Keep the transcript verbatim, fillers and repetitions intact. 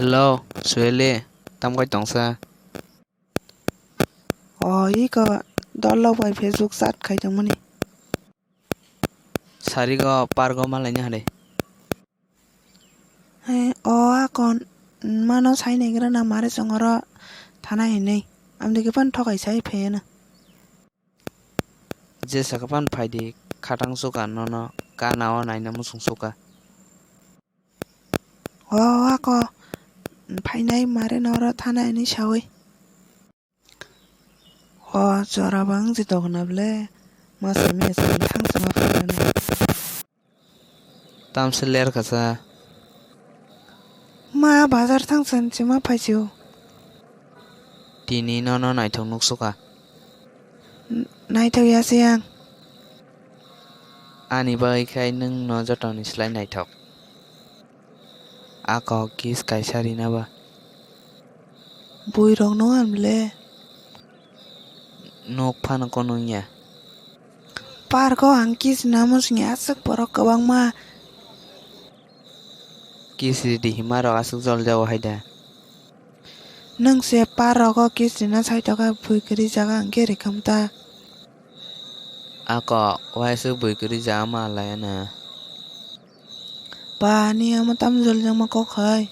Hello, Sueli, tam kai tongsa? O, iko dolo bai Facebook chat khai tongmani. Sarigo pargo malaini hade. He, o akon mano sai naigra na mare chongoro thana hinwi. Amdike pan thokai sai pheyana. Je saka pan phaidi khatang suka nono kana o naina musung suka. O ako phainai mare noro thana hinwi sawi. O chora bang je dogna ble ma sami sami thang sima phainani. Tamse ler kasa. Ma bazar thang san chima phaisio. Tini nono naithok nuksuka. Naithok ya se ang. Ani bagwi khai nwng no jotoni slai naithok. Ako kiss kaisa rina ba. Bui rok no ang le. Nuk phano kono wngya. Park o ang kiss rina musungya aswk borok kwbangma. Kiss ridi hima rok aswk jol jago hai da. Nwng se park rogo kiss rina sai tokha bui kwrwi jaga hwnkhe rikhamta. Ako waisa bui kwrwi ja ma laya na. Ba ni amo tam jol jama kok hai.